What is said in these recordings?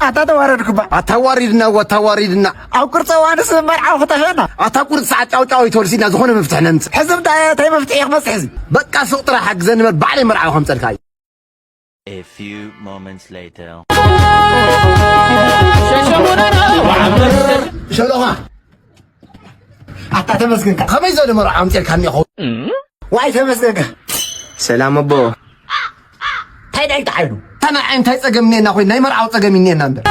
ኣታ ተዋረድኩባ። ኣታዋሪድና፣ ወታዋሪድና። ኣብ ቅርጸ ዋንስ መርዓው ክተፈና። ኣታ ቁርጽ ሰዓት ጫው ጫው ይተወልሲና ዝኾነ መፍትሒ ነምጽእ። ሕዝብ እንታይ መፍትሒ ክመጽእ ሕዝብ? በቃ ሱቕ ጥራሕ ሓግዘኒ በር ባዕለይ መርዓው ከምጸልካ እዩ። A few moments later. ሸሎኻ። ኣታ ተመስገንካ። ከመይ ዝበለ መርዓ ኣምጺእልካኒ ኢኹ? ዋይ ተመስገንካ። ሰላም ኣቦ። እንታይ ዳይ ተዓይኑ? እንታይ ጸገም እኒኤና ኮይኑ ናይ መርዓው ጸገም እኒኤና እምበር።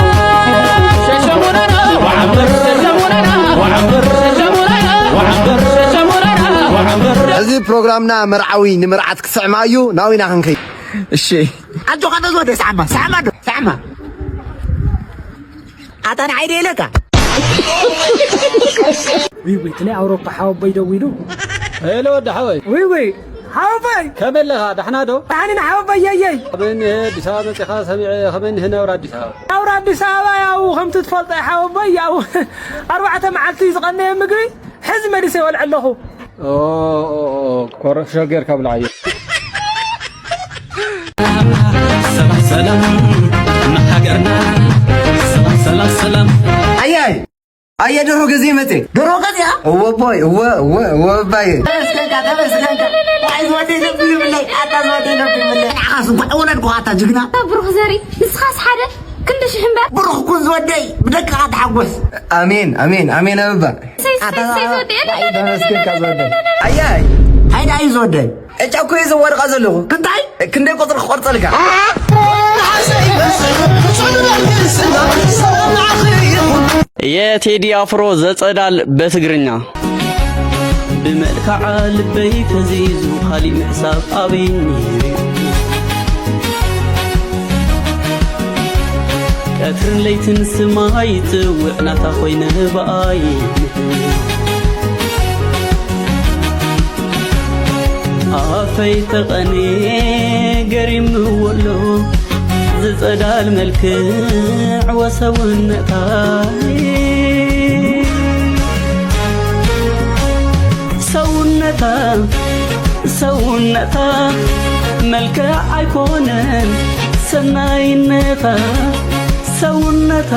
እዚ ፕሮግራምና መርዓዊ ንምርዓት ክስዕማ እዩ። ናዊና ክንከይ። እሺ። ኣጆኻ ተዝወደ ሳዕማ፣ ሳዕማ ዶ፣ ሳዕማ። ኣታ ንዓይ ዶ ኢለካ? ዊዊ፣ እቲ ናይ ኣውሮፓ ሓወቦይ ደዊሉ። ሄሎ ወዲ ሓወይ። ዊዊ፣ ሓወቦይ። ከመይ ኣለኻ? ዳሕና ዶ? ዳሕና ኢና ሓወቦይ፣ የየይ። ከመይ እኒሀ ኣዲስ ኣበባ መጺኻ ሰሚዐ፣ ከመይ እኒሀ ናብራ ኣዲስ ኣበባ? ናብራ ኣዲስ ኣበባ ያው ከምቲ ትፈልጦ ሓወቦይ፣ ያው ኣርባዕተ መዓልቲ እዩ ዝቐነየ ምግቢ፣ ሕዚ መሊሰ ይበልዕ ኣለኹ። ኦ፣ ኦ፣ ኦ፣ ኮረሾ ጌርካ ብልዓዮ። ሰላም ሰላም ንሃገርና። ሰላም ሰላም ሰላም። ኣያይ ኣየ ደሮ ገዜ መጼ። ደሮ ገዚኣ? እወ ቦይ፣ እወ፣ እወ፣ እወ ባየ። ተመስገንካ፣ ተመስገንካ። ኣይ ዝወደይ ነብ ይብለይ፣ ኣታ ዝወደይ ነብ ይብለይ። ንዓኻስ እንኳዕ ወለድኩ ኣታ ጅግና። ብሩኽ ዘርኢ፣ ንስኻስ ሓደ ክንዲ ሽሕ እምበር። ብሩኽ ኩን ዝወደይ፣ ብደቅኻ ተሓጎስ። ኣሜን፣ ኣሜን፣ ኣሜን ኣበባ። ሰይ፣ ሰይ፣ ኣታ ሰይ፣ ዝወደይ። ኣይ ተመስገንካ ዝወደይ። ኣያይ። ሃይዳ እዩ ዝወደይ። ዕጫ እኮ እየ ዘዋድቓ ዘለኹ። እንታይ? ክንደይ ቁጽሪ ክቆርጸልካ? የቴዲ ኣፍሮ ዘጸዳል በትግርኛ። ብመልክዓ ልበይ ፈዚዙ ካሊእ ምሕሳብ ኣበይኒ። ቀትርን ለይትን ስማ ይጽውዕ ናታ ኮይነ ብኣይ። ኣፈይ ተቐንየ ገሪምዎ ኣሎ ዝጸዳል መልክዕ ወሰውነታ። ሰውነታ፣ ሰውነታ መልክዕ ኣይኮነን ሰናይነታ። ሰውነታ፣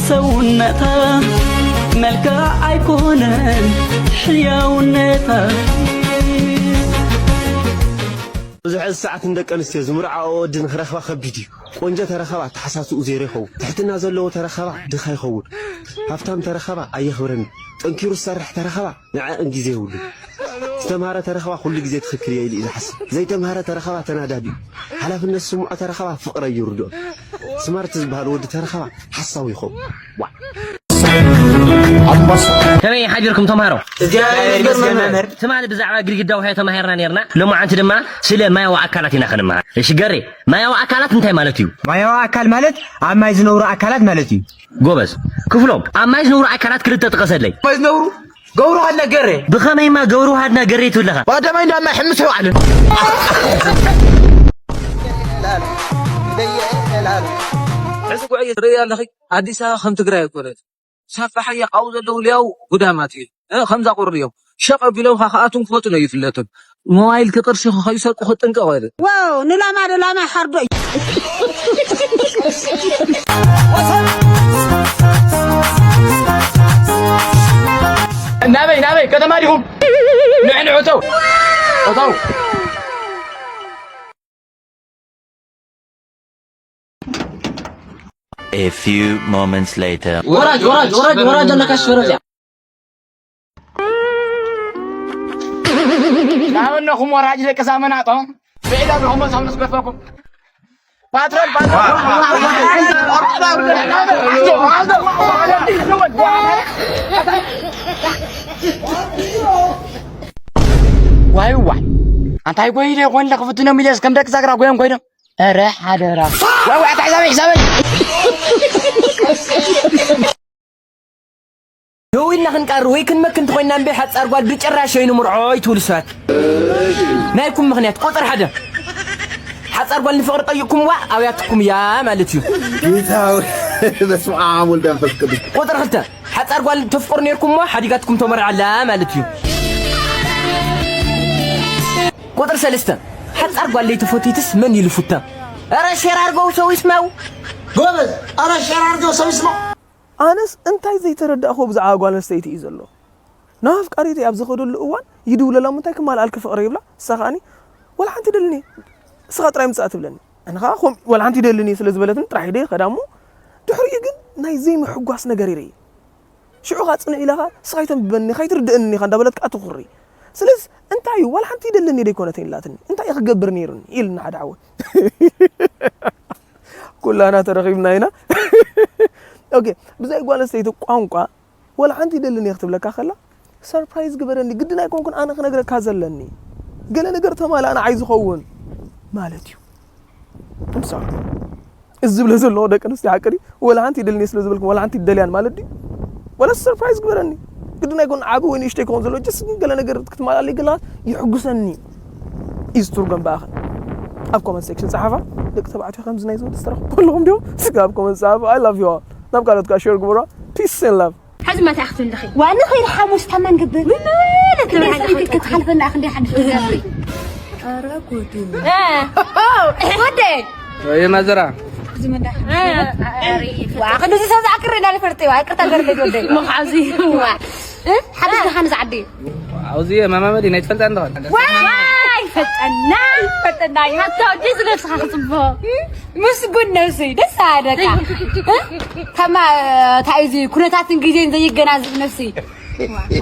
ሰውነታ መልክዕ ኣይኮነን ሕያውነታ። ብዙሕ ሰዓት ንደቂ ኣንስትዮ ዝምርዓኦ ወዲ ንኽረኽባ ከቢድ እዩ። ቆንጆ ተረኸባ ተሓሳስኡ ዜሮ ይኸውን። ትሕትና ዘለዎ ተረኸባ ድኻ ይኸውን። ሃብታም ተረኸባ ኣየኽብረኒ። ጠንኪሩ ዝሰርሕ ተረኸባ ንዕኣን ግዜ የብሉን። ዝተምሃረ ተረኸባ ኩሉ ግዜ ትኽክል እየ ኢሉ እዩ ዝሓስብ። ዘይተምሃረ ተረኸባ ተናዳዲ እዩ። ሓላፍነት ዝስምዖ ተረኸባ ፍቕሪ ኣይርድኦን። ስማርት ዝበሃል ወዲ ተረኸባ ሓሳዊ ይኸውን። ዋዕ። ከመይ ሓዲርኩም ተምሃሮ? እግዚኣብሔር ይመስገን መምህር። ትማሊ ብዛዕባ ግድግዳ ውሕዮ ተማሂርና ነርና። ሎማዓንቲ ድማ ስለ ማያዊ ኣካላት ኢና ክንመሃር። እሺ ገሬ፣ ማያዊ ኣካላት እንታይ ማለት እዩ? ማያዊ ኣካል ማለት ኣብ ማይ ዝነብሩ ኣካላት ማለት እዩ። ጎበዝ። ክፍሎም፣ ኣብ ማይ ዝነብሩ ኣካላት ክልተ ጥቀሰለይ። ማይ ዝነብሩ ገብሩ ሃድና ገሬ። ብኸመይማ ገብሩ ሃድና ገሬ ትብለኻ? ባዳ ማይ እንዳ ማይ ሕምስ ይውዓልን። ሕዚ ጉዕየ ትርእያ ኣለኺ፣ ኣዲስ ኣበባ ከም ትግራይ ኣይኮነትን። ሳፋ ሓያ ካብኡ ዘለዉ ሊያው ጉዳማት እዩ። እ፣ ከምዛ ቁሪ እዮም። ሸቕ ኣቢሎም ኸኣ ክኣትዉን ክወጹን ኣይፍለጡን። ሞባይል ክቕርሺ ከይሰርቁ ክጥንቀቕ ወይለ። ዋው፣ ንላማ ንላማ ሓርዶ እዩ። ናበይ፣ ናበይ? ከተማ ዲኹም? ንዕ፣ ንዕ፣ እተው። እተው። A few moments later. ወራጅ፣ ወራጅ፣ ወራጅ፣ ወራጅ ኣለካ ሽፈረዚያ። ናበነኹም ወራጅ ደቂ ሳመናጦ። ብዒዳ ብኹም መሶም ምስ ገፈኩም። ፓትሮል፣ ፓትሮል። ዋይ፣ ዋይ። ኣንታይ ጎይደ ይኾን ለክፍትኖም ኢለስ ከም ደቂ ዛግራ ጎዮም ኮይኖም። ኧረ ሓደራ። ዋይ፣ ዋይ፣ ኣታ ሒሳበይ፣ ሒሳበይ። ደው ኢልና ክንቃሪ ወይ ክንመክ እንተኾይንና እምበይ ሓጻር ጓል ብጭራሽ ኣይንምርዖ ኣይትብሉ ሰባት። ናይኩም ምኽንያት ቁጽሪ ሓደ። ሓጻር ጓል ንፍቕሪ ጠይቕኩምዋ ኣብያትኩም እያ ማለት እዩ። ጌታ ሆይ፣ በስመ ኣብ ወልድ መንፈስ ቅዱስ። ቁጽሪ ክልተ። ሓጻር ጓል ተፍቅሩ ኔርኩምዋ ሓዲጋትኩም ተመርዓ ኣላ ማለት እዩ። ቁጽሪ ሰለስተ። ሓጻር ጓል ለይተፈትይትስ መን ኢሉ ፍታ? ኧረ ሼር ኣርገው ሰው ይስማው። ጎበዝ፣ ኣረ ሸር ኣድርገው፣ ሰው ይስማ። ኣነስ እንታይ ዘይተረዳእኹ ብዛዕባ ጓል ኣንስተይቲ እዩ ዘሎ። ናብ ኣፍቃሪተይ ኣብ ዝኸደሉ እዋን ይድውለላ፣ ምንታይ ክማልኣልኪ ፍቕሪ ይብላ፣ እሳ ከዓኒ ወላ ሓንቲ ደልኒ፣ እስኻ ጥራይ ምጻእ ትብለኒ። ኣነ ኸዓ ከም ወላ ሓንቲ ደልኒ ስለ ዝበለትኒ ጥራሕ ኢደ ይኸዳ እሞ ድሕሪኡ ግን ናይ ዘይምሕጓስ ነገር ይርኢ። ሽዑ ኸዓ ጽንዕ ኢላ ኸዓ እስኻ ኣይተንብበኒ፣ ኸይትርድእኒ ኢኻ እንዳበለት ከኣ ትኹሪ። ስለዚ እንታይ እዩ ዋላ ሓንቲ ይደለኒ ደይኮነትን ኢላትኒ፣ እንታይ እየ ክገብር ነይሩኒ ኢልና ሓደ ሓወይ። ኩላና ተረኺብና ኢና። ኦኬ፣ ብዘይ ጓል ኣንስተይቲ ቋንቋ ዋላ ሓንቲ ይደለኒ እየ ክትብለካ ከላ ሰርፕራይዝ ግበረኒ፣ ግድን ኣይኮንኩን ኣነ ክነግረካ ዘለኒ፣ ገለ ነገር ተማላእ ንዓይ ዝኸውን ማለት እዩ። I'm sorry። እዚ ዝብለ ዘለኹ ደቂ ኣንስትዮ ሓቂ ድዩ? ወላ ሓንቲ ይደልኒ ስለ ዝበልኩም ወላ ሓንቲ ይደልያን ማለት ድዩ? ወላ ሰርፕራይዝ ግበረኒ፣ ግድን ኣይኮን ዓቢ ወይ ንእሽተይ ክኸውን ዘለዎ፣ ጀስት ግን ገለ ነገር ክትማልኣለይ ገለ ይሕጉሰኒ እዩ ዝትርጎም ብኣኸ። ኣብ ኮመንት ሴክሽን ጸሓፋ። ደቂ ተባዕትዮ ከምዚ ናይ ዝወዲ ዝተረኽቡ ከለኹም ድዮም? ስጋ ኣብ ኮመንት ጸሓፋ። I love you all። ናብ ካልኦት ከኣ ሼር ግበሩ። Peace and love። ሕዚ መታ ክትብልኺ? ዋኒ ኸይድ ሓሙስ ታማን ግብር። ምን ማለት ነው? ክትሓልፈና ክንደይ ሓድሽ ትገብሪ? ኧረ ጉድ። እ፣ ወደይ። ወይ ማዘራ። እ፣ ዋ፣ ክንዲ ሰብ ዝኣክር ኢና ንፈልጥ፣ ዋ፣ ይቅርታ ገርለይ ወደይ። መኻዚ። ዋ። እ፣ ሓድሽ ደሓን ዝዓዲ። ኣብዚ መማመዲ ናይ ትፈልጣ እንደሆነ። ዋይ፣ ፈጠና፣ ፈጠና። ሓታ ወዲ ዝነብስኻ ክጽቦ። ምስጉን ነብሲ፣ ደስ ኣደካ። እ? ከማ፣ እንታይ እዚ ኩነታትን ግዜን ዘይገናዝብ ነብሲ።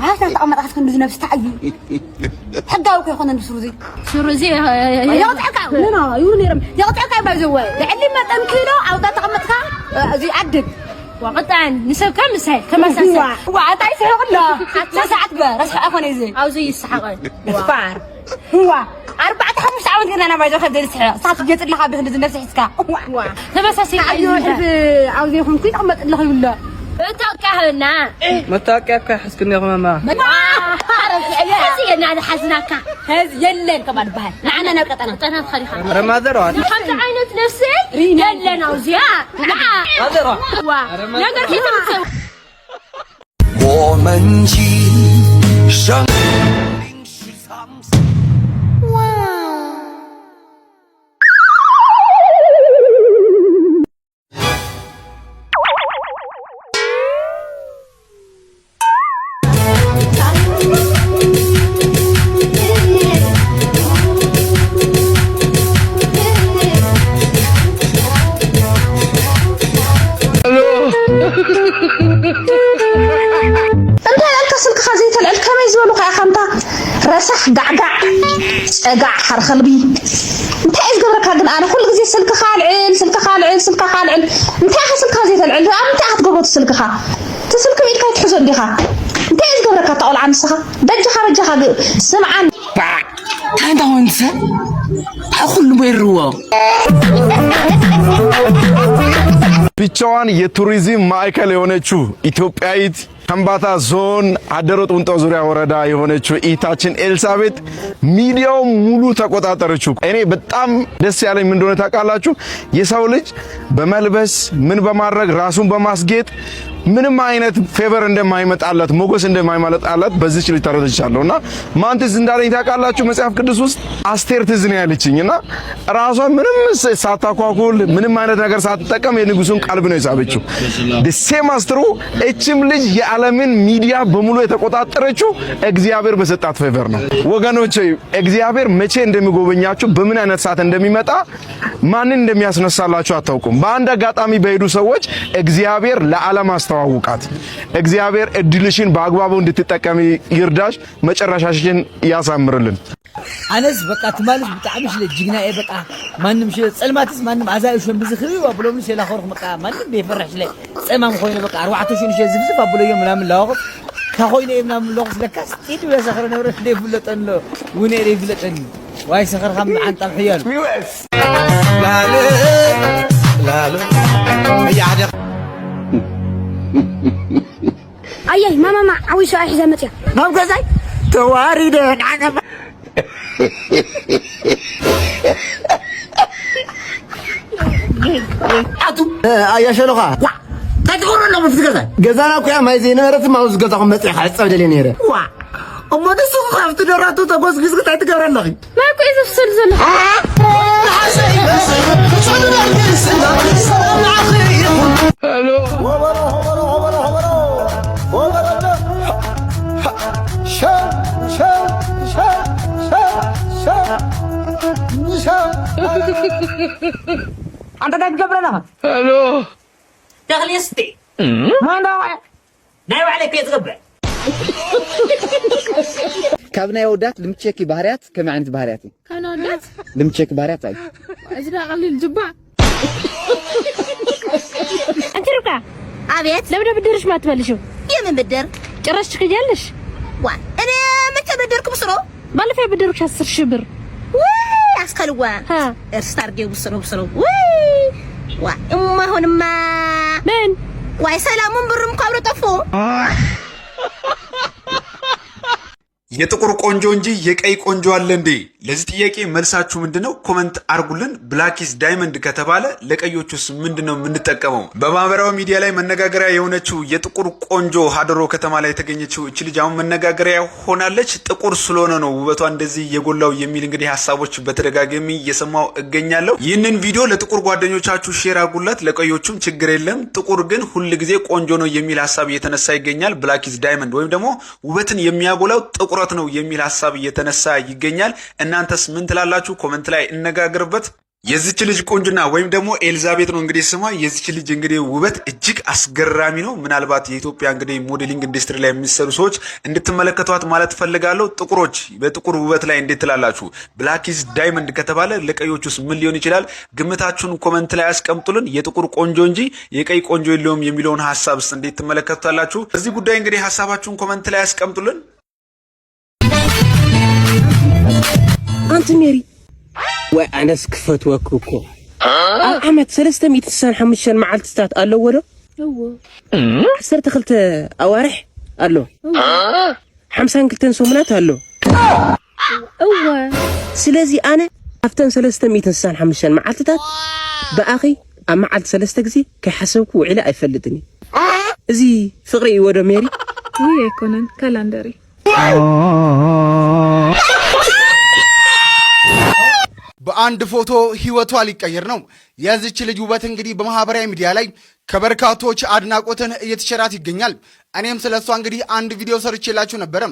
ማለት ተቐመጥካ ክንዲ ነብሲ እንታይ እዩ? ሕጋዊ እኮ ይኾነ ንስሩ እዚ። ስሩ እዚ፣ እ፣ እ፣ እ፣ የቕጥዕካ፣ ኖ፣ ኖ፣ ይብሉ ነይሮም። የቕጥዕካ እዩ ባይዘወ። ልዕሊ መጠን ኪሎ ኣውጣ ተቐመጥካ፣ እ፣ እዚ ኣድግ። ወቕጣን፣ ንሰብካ ምሳይ፣ ተመሳሳይ። ዋ፣ እንታይ ስሕቕ ኣሎ? ሓታ ሰዓት በ፣ ረስሐ ኣይኮነ እዚ። ኣብዚ ይስሓቐ። ፋር። ዋ፣ ኣርባዕተ ሓሙሽተ ዓመት ገና ናባይ ዶ ከብደ ዝስሕቕ። ሳት ገጽ ኣለኻ ብክንዲ ዝነብሲ ሒዝካ። ዋ። ዋ፣ ተመሳሳይ ተዓዮ ዓይነት ሕልፊ ኣብዚ ይኹንኩ ይቕመጥ ኣለኹ ይብሎ። መታወቂያ ሃበና። መታወቂያ እኮ ይሓዝክኒ ኢኹም ኣማ። ዋ፣ ኧረ፣ እዚ የና ዝሓዝናካ። ሀዚ የለን ከማን በሃል። ንዓና ናብ ቀጠና። ቀጠና ትኸዲኻ። ኧረ ማዘር ዋት። ከምዚ ዓይነት ነፍሲ ሪና የለን ኣብዚኣ። ንዓ። ማዘር ዋት። ዋ፣ ነገር ከይትምሰው። Woman G. እንታይ ኣልካ ስልክኻ ዘይተልዕል? ከመይ ዝበሉኻ ኢኻ እንታ ረሳሕ ጋዕጋዕ ጸጋዕ ሓር ከልቢ? እንታይ እየ ዝገብረካ ግን ኣነ ኩሉ ግዜ ስልክኻ ኣልዕል፣ ስልክኻ ኣልዕል፣ ስልክኻ ኣልዕል። እንታይ ኢኻ ስልክኻ ዘይተልዕል? ኣብ እንታይ ኢኻ ትገብሮ እቲ ስልክኻ? እቲ ስልኪ ብኢድካ ኣይትሕዞ እንዲኻ። እንታይ እየ ዝገብረካ እታ ቆልዓ ንስኻ? በጃኻ በጃኻ ግ- ስምዓን። እንታይ እንታይ ወንሰ? ኩሉ መይርዎ። ብቻዋን የቱሪዝም ማዕከል የሆነችው ኢትዮጵያዊት ከምባታ ዞን አደሮ ጡንጦ ዙሪያ ወረዳ የሆነችው እህታችን ኤልሳቤጥ ሚዲያው ሙሉ ተቆጣጠረችው። እኔ በጣም ደስ ያለኝ ምን እንደሆነ ታውቃላችሁ? የሰው ልጅ በመልበስ ምን በማድረግ ራሱን በማስጌጥ ምንም አይነት ፌቨር እንደማይመጣለት ሞገስ እንደማይመጣለት በዚች ልጅ ተረድቻለሁ። እና ማንትስ እንዳለኝ ታውቃላችሁ? መጽሐፍ ቅዱስ ውስጥ አስቴር ትዝ ነው ያለችኝ እና ራሷ ምንም ስ- ሳታኳኩል ምንም አይነት ነገር ሳትጠቀም የንጉሱን ቀልብ ነው የሳበችው። ሴም አስትሩ እችም ልጅ የዓለምን ሚዲያ በሙሉ የተቆጣጠረችው እግዚአብሔር በሰጣት ፌቨር ነው። ወገኖቼ እግዚአብሔር መቼ እንደሚጎበኛችሁ በምን አይነት ሰዓት እንደሚመጣ ማንን እንደሚያስነሳላችሁ አታውቁም። በአንድ አጋጣሚ በሄዱ ሰዎች እግዚአብሔር ለዓለም አስተዋውቃት። እግዚአብሔር እድልሽን በአግባቡ እንድትጠቀሚ ይርዳሽ። መጨረሻሽን ያሳምርልን። ኣነስ በቃ ትማልስ ብጣዕሚ ሽለ ጅግና እየ በቃ ማንም ሽለ ጸልማትስ ማንም ኣዛዩ ሸም ብዝኽሪ ኣብሎም ሽለ ኾርኽ በቃ ማንም ደይፈርሕ ሽለ ጸማም ኮይነ በቃ ኣርባዕተ ሽን ሽለ ዝብዝፍ ኣብሎዮ ምናምን ላወቕ ታኾይነ እየ ምናምን ላወቕ ለካስ ጢድ ብለ ሰኽረ ነብረ ደይፍለጠን ኣሎ እውን እየ ደይፍለጠኒ ዋይ ሰኽርኻ ምዓንጣም ሕያሉ ኣየይ ማማማ ዓዊሱ ኣይሕዘ መፅያ ናብ ገዛይ ተዋሪደ ንዓነባ ኣቱ ኣያ ሸሎኻ ዋ እንታይ ትገብሩ ኣለኹም ኣብቲ ገዛ ገዛና እኮ እያ ማይ ዘይነበረት ማውዝ ገዛኹም መፅእኻ ዕፀብ ደልየ ነይረ ዋ እሞ ንስኹ ካብቲ ደራቱ ተጎስጒስኪ እንታይ ትገብሪ ኣለኺ ማይ እኮ እዩ ዘፍስል ዘሎ ኣንተ እንታይ ትገብር ኣለኻ? ተኽሊ እስቲ ማንዳ ናይ ባዕለይ ከ ዝገብር። ካብ ናይ ኣወዳት ልምቸኪ ባህርያት ከመይ ዓይነት ባህርያት እዩ? ካብ ናይ ኣወዳት? ልምቸኪ ባህርያት ኣይ። እዚ ዳ ቀሊል ጅባ። ኣንቲ ርብቃ። አቤት። ለምን ብድርሽ ማትመልሽው? የምን ብድር? ጭራሽ ትክጃለሽ? ዋ፣ እኔ መቼ በደርኩ ብስሮ? ባለፈው የበደርኩሽ አስር ሺህ ብር። ውይ፣ አስከልዋ። ሀ። ኤርስታር ዲው ብስሮ ብስሮ። ውይ። ዋ፣ እማ አሁንማ። ምን? ዋይ፣ ሰላሙን ብሩም እኮ አብሮ ጠፉ። የጥቁር ቆንጆ እንጂ የቀይ ቆንጆ አለ እንዴ? ለዚህ ጥያቄ መልሳችሁ ምንድነው? ኮመንት አርጉልን። ብላክ ኢዝ ዳይመንድ ከተባለ ለቀዮቹስ ምንድነው የምንጠቀመው? በማህበራዊ ሚዲያ ላይ መነጋገሪያ የሆነችው የጥቁር ቆንጆ ሀደሮ ከተማ ላይ የተገኘችው እች ልጅ አሁን መነጋገሪያ ሆናለች። ጥቁር ስለሆነ ነው ውበቷ እንደዚህ የጎላው የሚል እንግዲህ ሀሳቦች በተደጋጋሚ እየሰማው እገኛለሁ። ይህንን ቪዲዮ ለጥቁር ጓደኞቻችሁ ሼር አርጉላት። ለቀዮቹም ችግር የለም፣ ጥቁር ግን ሁል ጊዜ ቆንጆ ነው የሚል ሀሳብ እየተነሳ ይገኛል። ብላክ ኢዝ ዳይመንድ ወይም ደግሞ ውበትን የሚያጎላው ጥቁረት ነው የሚል ሀሳብ እየተነሳ ይገኛል። እናንተስ ምን ትላላችሁ? ኮመንት ላይ እነጋገርበት። የዚች ልጅ ቁንጅና ወይም ደግሞ ኤልዛቤት ነው እንግዲህ ስሟ። የዚች ልጅ እንግዲህ ውበት እጅግ አስገራሚ ነው። ምናልባት የኢትዮጵያ እንግዲህ ሞዴሊንግ ኢንዱስትሪ ላይ የሚሰሩ ሰዎች እንድትመለከቷት ማለት ፈልጋለሁ። ጥቁሮች በጥቁር ውበት ላይ እንዴት ትላላችሁ? ብላክ ኢዝ ዳይመንድ ከተባለ ለቀዮቹስ ምን ሊሆን ይችላል? ግምታችሁን ኮመንት ላይ አስቀምጡልን። የጥቁር ቆንጆ እንጂ የቀይ ቆንጆ የለውም የሚለውን ሀሳብስ እንዴት ትመለከቱታላችሁ? በዚህ ጉዳይ እንግዲህ ሀሳባችሁን ኮመንት ላይ አስቀምጡልን። ኣንቲ ሜሪ፣ ወይ ኣነስ ክፈትወኪ እኮ። ኣብ ዓመት ሰለስተ ሚእቲ ስሳን ሓሙሽተን መዓልትታት ኣለዎ ዶ? እዎ። ዓሰርተ ክልተ ኣዋርሕ ኣሎ። ሓምሳን ክልተን ሰሙናት ኣሎ። እዎ። ስለዚ ኣነ ኣብተን ሰለስተ ሚእቲ ስሳን ሓሙሽተን መዓልትታት ብኣኺ ኣብ መዓልቲ ሰለስተ ግዜ ከይሓሰብኩ ውዒለ ኣይፈልጥን እየ። እዚ ፍቕሪ እዩ ወዶ ሜሪ? ውይ ኣይኮነን፣ ካላንደር እዩ። በአንድ ፎቶ ህይወቷ ሊቀየር ነው። የዚች ልጅ ውበት እንግዲህ በማህበራዊ ሚዲያ ላይ ከበርካቶች አድናቆትን እየተቸራት ይገኛል። እኔም ስለሷ እንግዲህ አንድ ቪዲዮ ሰርቼላችሁ ነበረ።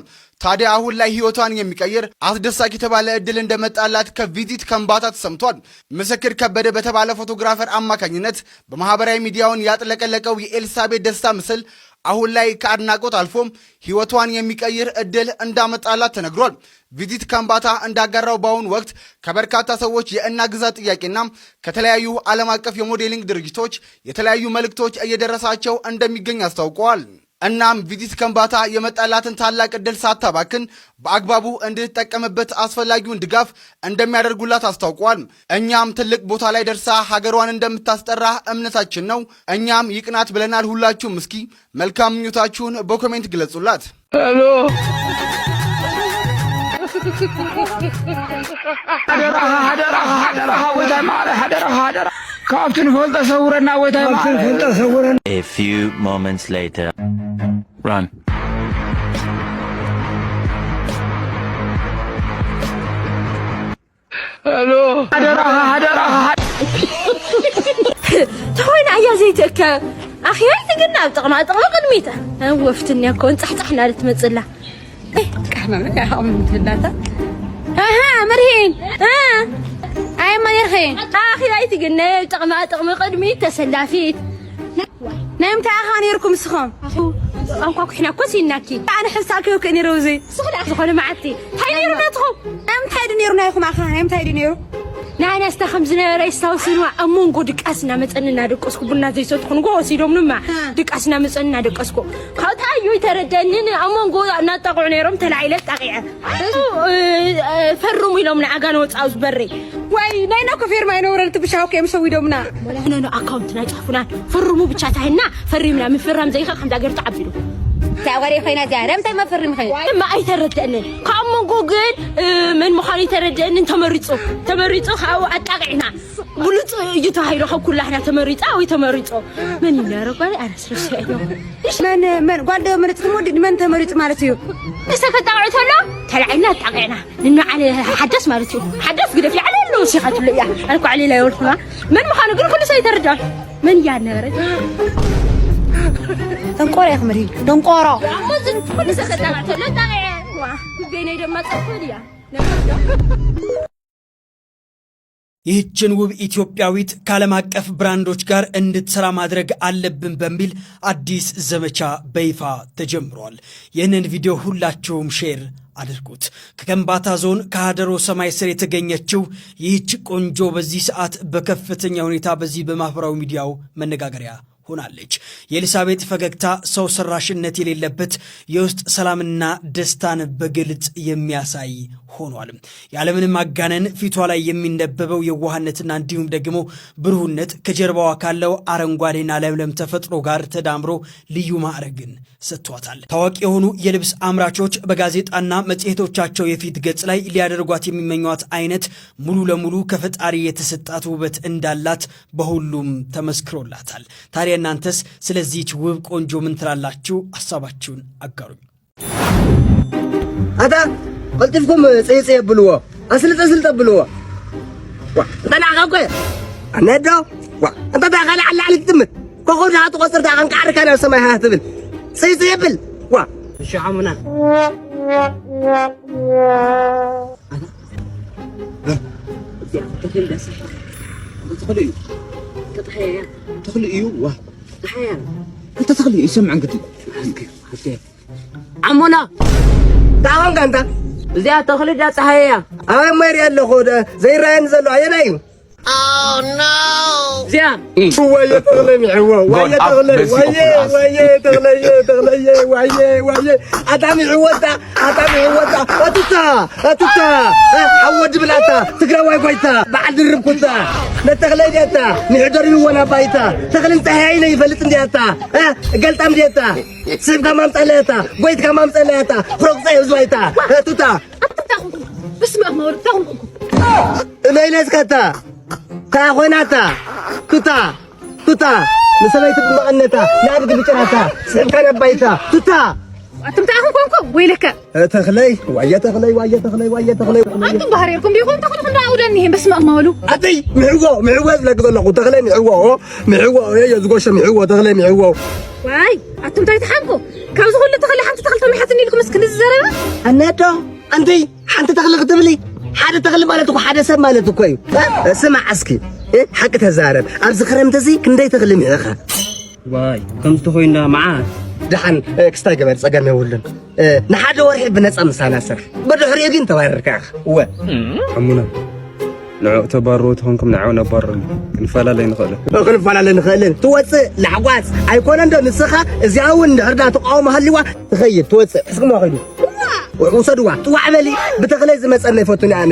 ታዲያ አሁን ላይ ህይወቷን የሚቀይር አስደሳች የተባለ እድል እንደመጣላት ከቪዚት ከምባታ ተሰምቷል። ምስክር ከበደ በተባለ ፎቶግራፈር አማካኝነት በማህበራዊ ሚዲያውን ያጥለቀለቀው የኤልሳቤት ደስታ ምስል አሁን ላይ ከአድናቆት አልፎም ህይወቷን የሚቀይር እድል እንዳመጣላት ተነግሯል። ቪዚት ከምባታ እንዳጋራው በአሁኑ ወቅት ከበርካታ ሰዎች የእናግዛት ጥያቄና ከተለያዩ ዓለም አቀፍ የሞዴሊንግ ድርጅቶች የተለያዩ መልእክቶች እየደረሳቸው እንደሚገኝ አስታውቀዋል። እናም ቪዚት ከምባታ የመጣላትን ታላቅ እድል ሳታባክን በአግባቡ እንድትጠቀምበት አስፈላጊውን ድጋፍ እንደሚያደርጉላት አስታውቀዋል። እኛም ትልቅ ቦታ ላይ ደርሳ ሀገሯን እንደምታስጠራ እምነታችን ነው። እኛም ይቅናት ብለናል። ሁላችሁም እስኪ መልካም ምኞታችሁን በኮሜንት ግለጹላት። ሄሎ። ሓደራኻ፣ ሓደራኻ፣ ሓደራኻ፣ ጎይታይ ማረ፣ ሓደራኻ፣ ሓደራ። ካብቲ ንፈልጦ ሰውረና፣ ጎይታይ ማረ። A few moments later. Run. ሄሎ። ሓደራኻ፣ ሓደራኻ። ተኾይና እያ ዘይትእከብ። ኣኽያይ ትግና ኣብ ጥቕማ ጥቕሚ ቅድሚታ። ወፍትንያ እኮ እንጻሕጻሕ እናለት ትመጽላ። ቃሕመመ ያኸም ትላታ። ኣሃ፣ መርሂን። እ። ኣይ፣ መርሂን። ኣኽያይ ትግና ኣብ ጥቕማ ጥቕሚ ቅድሚት ተሰላፊት። ናይ ምንታይ ኣኻ ነይርኩም ንስኹም? ኣንኳኩሕና እኮ ሲናኪ። ኣነ ሕሳብ ከይወክእ ነይረ ውዚ። ስኽላ ዝኾነ መዓልቲ። እንታይ ነይሩ ናትኹም? ናይ ምንታይ ድዩ ነይሩ ናይኹም ኣኻ? ናይ ምንታይ ድዩ ነይሩ? ንኣና እስታ ከም ዝነበረ የስታውስንዋ። ኣብ መንጎ ድቃስ እናመጸኒ እናደቀስኩ፣ ቡና ዘይሰትኹ ንጎ ወሲዶምንማ። ሃ። ድቃስ እናመጸኒ እናደቀስኩ። ካብታ እዩ ይተረደንን ኣብ መንጎ እናጣቕዑ ነይሮም ተላዒለ ጣቒዐ። እሱ፣ እ፣ እ፣ ፈርሙ ኢሎም ንዓጋ ንወጻኡ ዝበሪ። ወይ ናይና እኮ ፌርማ ኣይነበረን፣ እቲ ብሻው ከየም ሰዊዶምና። ወላ ህነ ነው ኣካውንትና ይጽሕፉና። ፈርሙ ብቻ ታይና ፈሪምና ምፍራም ዘይካ ከምዛ ገር ተዓቢሉ። እንታይ ወሬ ኮይና እዚኣ? ለምንታይ መፈርም ይኸይድ? እማ ኣይተረደእንን። ካብ መንጎ ግን፣ እ፣ መን ምዃኑ ኣይተረደእንን። ተመሪጹ፣ ተመሪጹ ካብኡ ኣጣቂዕና። ብሉጽ እዩ ተባሂሉ ካብ ኩላህና ተመሪጻ ወይ ተመሪጾ። መን እዩ ነረ ጓል? ኣነስ ረሲዐዮ። እሺ፣ መን፣ መን ጓል ዶ መረጽ ትሞ ወዲ መን ተመሪጽ ማለት እዩ? ንሰ ከጣቅዑ ተሎ ተላዒልና ኣጣቂዕና። ንናዓለ ሓዳስ ማለት እዩ። ሓዳስ ግደፍ ይዓለ ኣለዉ ሲኻ ትብለ እያ። ኣነ እኮ ዓሊላ የወልኩና። መን ምዃኑ ግን ኩሉ ሰው ይተርዳል። መን እያ ነበረ? ደንቆሮ ኢኻ መሪ። ደንቆሮ። ኣሞ ዝን ኩሉ ሰው ከጣቅዑ ተሎ ኣጣቂዐ። ዋ፣ ቤነይ ደማ ጸርፈል እያ። ይህችን ውብ ኢትዮጵያዊት ከዓለም አቀፍ ብራንዶች ጋር እንድትሰራ ማድረግ አለብን በሚል አዲስ ዘመቻ በይፋ ተጀምሯል። ይህንን ቪዲዮ ሁላችሁም ሼር አድርጉት። ከከምባታ ዞን ከሀደሮ ሰማይ ስር የተገኘችው ይህች ቆንጆ በዚህ ሰዓት በከፍተኛ ሁኔታ በዚህ በማህበራዊ ሚዲያው መነጋገሪያ ሆናለች። የኤልሳቤጥ ፈገግታ ሰው ሰራሽነት የሌለበት የውስጥ ሰላምና ደስታን በግልጽ የሚያሳይ ሆኗል። ያለምንም ማጋነን ፊቷ ላይ የሚነበበው የዋህነትና እንዲሁም ደግሞ ብሩህነት ከጀርባዋ ካለው አረንጓዴና ለምለም ተፈጥሮ ጋር ተዳምሮ ልዩ ማዕረግን ሰጥቷታል። ታዋቂ የሆኑ የልብስ አምራቾች በጋዜጣና መጽሔቶቻቸው የፊት ገጽ ላይ ሊያደርጓት የሚመኟት አይነት ሙሉ ለሙሉ ከፈጣሪ የተሰጣት ውበት እንዳላት በሁሉም ተመስክሮላታል። ታዲያ እናንተስ ስለዚህች ውብ ቆንጆ ምን ትላላችሁ? ሐሳባችሁን አጋሩኝ። ኣታ ቀልጢፍኩም ጽይጽይ የብልዎ፣ ኣስልጥ ኣስልጥ የብልዎ። ዋ፣ እንተ ንዓኻ እኮ ኣነዶ። ዋ፣ እንተ ንዓኻ ላዕሊ ላዕሊ ትጥምት። ኮኾብ ንኻ ትቆጽር፣ ንዓኻ እንቃዕርካ ናብ ሰማይ ሃህ ትብል። ጽይጽይ የብል። ዋ። እሺ፣ ሓሙና። እዚኣ ተኽሊ ደስ። ተኽሊ እዩ። ተኽሊ እዩ። ዋ። እንታይ ተኽሊ እዩ? ይሰምዐን ግዲ። ዓሞና። እንታይ ኾንካ ኣንታ? እዚኣ ተኽሊ ድያ ጸሃየ እያ? ኣበይ እሞ ይርኢ ኣለኹ? ደ-፣ ዘይረኣየኒ ዘሎ ኣየናይ እዩ? እዚኣ። ዋየ ተኽለ ሚዕዎ፣ ዋየ ተኽለ፣ ዋየ፣ ዋየ ተኽለየ፣ ተኽለየ፣ ዋየ፣ ዋየ። ኣታ ሚዕዎ ኣታ፣ ኣታ ሚዕዎ ኣታ። ኣቱታ፣ ኣቱታ። እ፣ ሓወ ድብል ኣታ፣ ትግራዋይ ጓይታ፣ በዓል ድርብ ኩታ። ነተኽለይ ድያታ፣ ሚዕደር ይወና ባይታ። ተኽልን ጸሃያይ ነይፈልጥ እንድያታ። እ፣ ገልጣም ድያታ። ስብካ ማምጸለታ፣ ጎይትካ ማምጸለታ፣ ክሮቅጸ ህዝባይታ፣ ቱታ። ኣታ እንታይ ኹንኩም? በስመ ኣብ መወልድ እንታይ ኹንኩም? እመይ ነስከታ፣ ካኾናታ፣ ቱታ፣ ቱታ፣ ንሰበይቲ ብመቐነታ፣ ንኣድጊ ብጭራታ፣ ስብካ ነባይታ፣ ቱታ። ኣቱም እንታይ ኹንኩም? ወይለከ። ተኽለይ፣ ዋየ ተኽለይ፣ ዋየ ተኽለይ፣ ዋየ ተኽለይ። ኣቱም ባህር የርኩም ዲኹም? ተኽልኹም ዶ ኣውደኒ ይሄን በስመ ኣብ መወሉ። ኣተይ፣ ምሕዎ፣ ምሕዎ ዝለክ ዘለኹ፣ ተኽለይ ምሕዎ፣ ምሕዎ፣ እየ ዝጎሸ ምሕዎ፣ ተኽለይ ምሕዎ። ዋይ፣ ኣቱም እንታይ ትሓምቁ? ካብዚ ኩሉ ተኽሊ ሓንቲ ተኽሊ ተሚሓትኒ ኢልኩም እስኪ ንዝዘረበ? ኣነዶ፣ ኣንቲ ሓንቲ ተኽሊ ክትብሊ፣ ሓደ ተኽሊ ማለት እኮ ሓደ ሰብ ማለት እኮ እዩ። እ፣ ስማዕ እስኪ፣ እ፣ ሓቂ ተዛረብ። ኣብዚ ክረምቲ እዚ ክንደይ ተኽሊ ምዒኻ? ዋይ፣ ከምዚ ተኾይኑ ደኣ መዓት። ደሓን፣ እ፣ ክስታይ ገበር፣ ጸገም የብሉን። እ፣ ንሓደ ወርሒ ብነጻ ምሳና ስራሕ። ብድሕሪኡ ግን ተባረርካ ኢኻ። እወ። ሓሙና፣ ንዕኡ ተባርሩ ተኾንኩም ንዕኡ ነባርሩ። ክንፈላለ ንኽእልን። ክንፈላለ ንኽእልን። ትወጽእ ላሕጓስ ኣይኮነን ዶ ንስኻ? እዚኣ እውን እንድሕር ዳ ተቃውሞ ሃልዋ ትኸይድ፣ ትወጽእ። ሕስክሞ ኸይዱ። ውሰድዋ። ጥዋዕ በሊ። ብተኽለይ ዝመጸኒ ኣይፈቱን ኣነ።